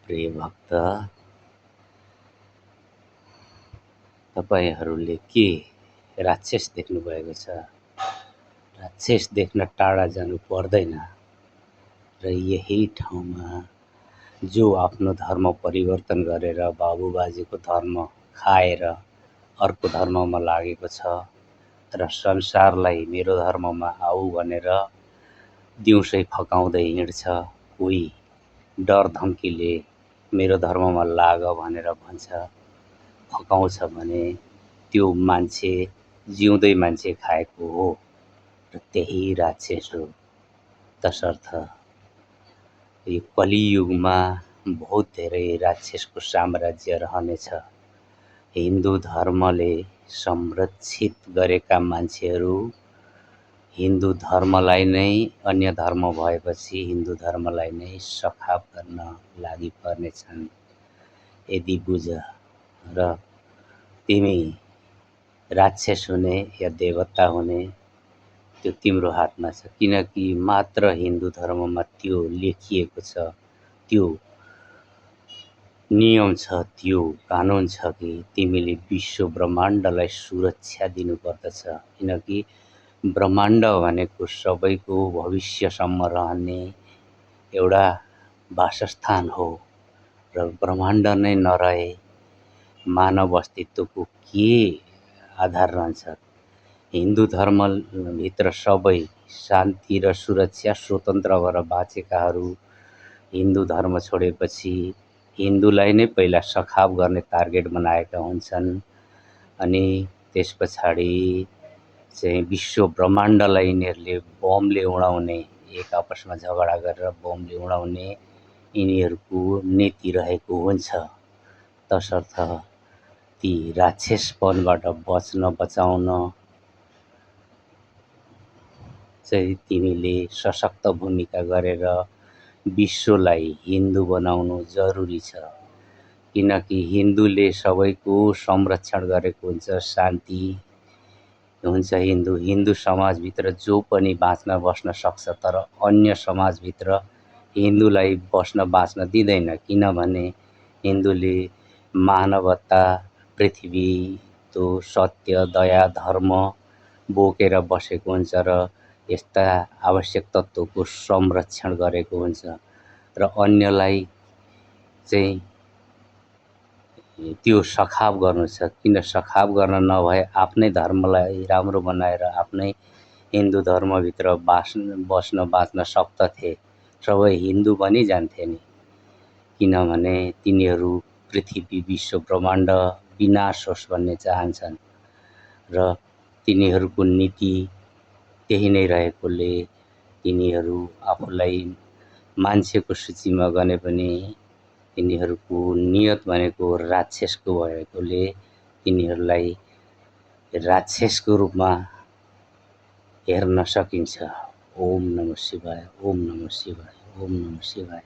प्रिय भक्त, तपाईहरूले के राक्षस देख्नुभएको छ? राक्षस देख्न टाढा जानु पर्दैन र यही ठाउँमा जो आफ्नो धर्म परिवर्तन गरेर बाबुबाजेको धर्म खाएर अर्को धर्ममा लागेको छ र संसारलाई मेरो धर्ममा आऊ भनेर दिउँसै फकाउँदै हिँड्छ, कोही डर धम्कीले मेरो धर्ममा लाग भनेर भन्छ, फकाउँछ भने त्यो मान्छे जिउँदै मान्छे खाएको हो र त्यही राक्षस हो। तसर्थ यो कलियुगमा बहुत धेरै राक्षसको साम्राज्य रहनेछ। हिन्दू धर्मले संरक्षित गरेका मान्छेहरू हिन्दू धर्मलाई नै अन्य धर्म भएपछि हिन्दू धर्मलाई नै सखाप गर्न लागि पर्नेछन्। यदि बुझ र तिमी राक्षस हुने या देवता हुने त्यो तिम्रो हातमा छ, किनकि मात्र हिन्दू धर्ममा त्यो लेखिएको छ, त्यो नियम छ, त्यो कानुन छ कि तिमीले विश्व ब्रह्माण्डलाई सुरक्षा दिनुपर्दछ। किनकि ब्रह्माण्ड भनेको सबैको भविष्यसम्म रहने एउटा वासस्थान हो र ब्रह्माण्ड नै नरहे मानव अस्तित्वको के आधार रहन्छ? हिन्दू धर्मभित्र सबै शान्ति र सुरक्षा स्वतन्त्र भएर बाँचेकाहरू हिन्दू धर्म छोडेपछि हिन्दूलाई नै पहिला सखाप गर्ने टार्गेट बनाएका हुन्छन्। अनि त्यस पछाडि चाहिँ विश्व ब्रह्माण्डलाई यिनीहरूले बमले उडाउने, एक आपसमा झगडा गरेर बमले उडाउने यिनीहरूको नीति रहेको हुन्छ। तसर्थ ती राक्षसपनबाट बचाउन चाहिँ तिमीले सशक्त भूमिका गरेर विश्वलाई हिन्दू बनाउनु जरुरी छ। किनकि हिन्दूले सबैको संरक्षण गरेको हुन्छ, शान्ति हुन्छ। हिन्दू समाजभित्र जो पनि बाँच्न बस्न सक्छ, तर अन्य समाजभित्र हिन्दूलाई बाँच्न दिँदैन। किनभने हिन्दूले मानवता, पृथ्वी, त्यो सत्य, दया, धर्म बोकेर बसेको हुन्छ र यस्ता आवश्यक तत्त्वको संरक्षण गरेको हुन्छ र अन्यलाई चाहिँ त्यो सखाप गर्नु छ। किन सखाप गर्न नभए आफ्नै धर्मलाई राम्रो बनाएर आफ्नै हिन्दू धर्मभित्र बाँच्न सक्दथे, सबै हिन्दू बनिजान्थे नि। किनभने तिनीहरू पृथ्वी, विश्व ब्रह्माण्ड विनाश होस् भन्ने चाहन्छन् र तिनीहरूको नीति त्यही नै रहेकोले तिनीहरू आफूलाई मान्छेको सूचीमा गने पनि तिनीहरूको नियत भनेको राक्षसको भएकोले तिनीहरूलाई राक्षसको रूपमा हेर्न सकिन्छ। ओम नमः शिवाय, ओम नमः शिवाय, ओम नमः शिवाय।